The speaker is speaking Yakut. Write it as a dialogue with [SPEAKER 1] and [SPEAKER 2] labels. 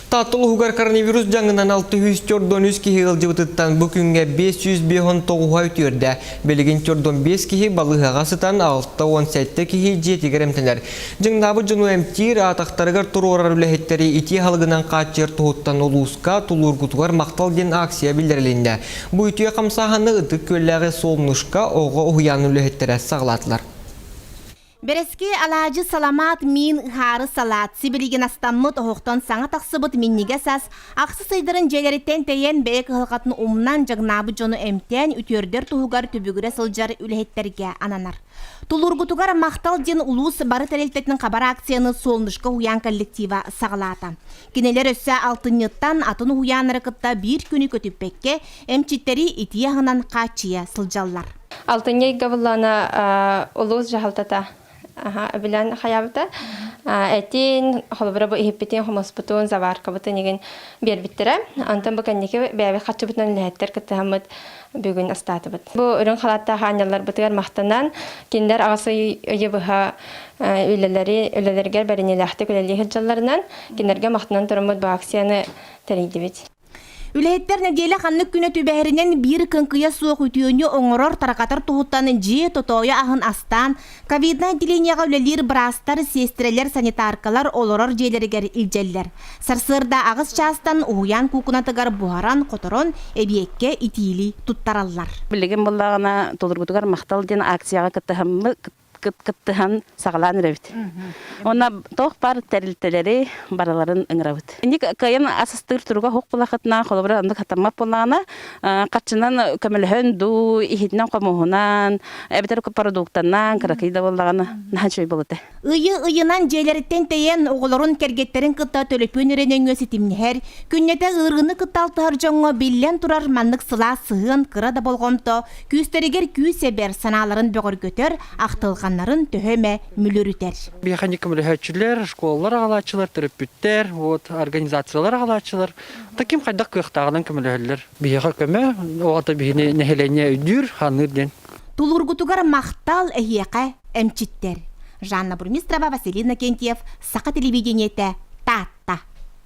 [SPEAKER 1] Таатта улууһугар коронавирус дьаҥынан 643 киһи ыалдьыбытыттан бу күҥҥэ 559-һа үтүөрдэ. Билигин 45 киһи балыыһаҕа сытан 67 киһи дьиэтигэр эмтэнэр. Дьаҥнаабыт дьону эмтиир, атахтарыгар туруорар үлэһиттэри итии аһылыгынан хааччыйар туһуттан улууска тулуургутугар махтал диэн акция биллэрилиннэ. Бу үтүө хамсааһыны Ытык Күөллээҕи Солнышко оҕо уһуйаанын үлэһиттэрэ саҕалаатылар.
[SPEAKER 2] Бэрэски, алаадьы, саламаат, миин, ыһаары салаат, сибилигин астаммыт, оһохтон саҥа тахсыбыт минньигэс ас, ахсыс ыйдарын дьиэлэриттэн тэйэн бэйэ кыһалҕатын умнан дьаҥнаабыт дьону эмтээн үтүөрдэр туһугар түбүгүрэ сылдьар үлэһиттэргэ ананар. Тулуургутугар махтал диэн улуус бары тэрилтэтин хабар акцияны Солнышко уһуйаан коллектива саҕалаата. Кинилэр өссө алтынньыттан атын уһуйааннары кытта биир күнү көтүппэккэ эмчиттэри итии аһынан хааччыйа сылдьаллар.
[SPEAKER 3] Алтынньы ыйга буллаана улуус дьаһалтата билэн хайаабыта. Этин, холобура бу иһиппитин, хомуспутун, заваркабытын игин биэрбиттэрэ. Онтон бу кэнники бэйэбит хаччыбытынан үлэһиттэр кыттыһаммыт бүгүн астаатыбыт. Бу үрүҥ халааттаах аанньалларбытыгар махтанан, кинилэр аҕыс ыйы быһа үлэлэри, үлэлэригэр бэриниилээхтик үлэлии сылдьалларынан, кинилэргэ махтанан тураммыт бу акцияны тэрийдибит.
[SPEAKER 2] Үлэһиттэр нэдиэлэ ханнык күнэ түбэһэринэн биир кыҥкыйа суох үтүөнү оҥорор, тарҕатар туһуттан дьиэ тотоойу аһын астаан, ковиднай отделениеҕа үлэлиир быраастар, сиэстэрэлэр, санитаркалар олорор дьиэлэригэр илдьэллэр. Сарсыарда аҕыс чаастан уһуйаан куукунатыгар буһаран-хоторон, эбиэккэ итиилии туттараллар.
[SPEAKER 4] Билигин буоллаҕына толорбутугар махтал диэн акцияҕа кыттыһаммыт кыттыһан саҕалаан эрэбит. Уонна туох баар тэрилтэлэри барыларын ыҥырабыт. Инник кыайан асастыыр туруга суох буоллахытына, холобура оннук хатаммат буоллаҕына, харчынан көмөлөһөн дуу, иһитинэн хомуһунан, эбэтэр продуктанан, кыракый да буоллаҕына, наһаа үчүгэй буолуо этэ.
[SPEAKER 2] Ыйы-ыйынан дьиэлэриттэн тэйэн, оҕолорун кэргэттэрин кытта төлөпүөн эрэ нөҥүө ситимнэһэр, күннэтэ ыарыыны кытта алтыһар дьоҥҥо биллэн турар маннык сылаас сыһыан кыра да болҕомто Күүстэригэр күүс эбэр, санааларын бөҕөргөтөр, ахтылҕаннарын төһө эмэ мүлүрүтэр.
[SPEAKER 5] Биэхэньик көмөлөһөөччүлэр, школалар аҕалааччылар, төрөппүттэр, вот, организациялар аҕалааччылар. Таким хайдах кыахтааҕынан көмөлөһөллөр. Биһиэхэ көмө, оҕото биһини нэһилиэнньэ өйдүүр, ханыыр диэн.
[SPEAKER 2] Тулуургутугар махтал эһиэхэ, эмчиттэр. Жанна Бурмистрова, Василий Иннокентьев, Саха телевидениетэ, Таатта.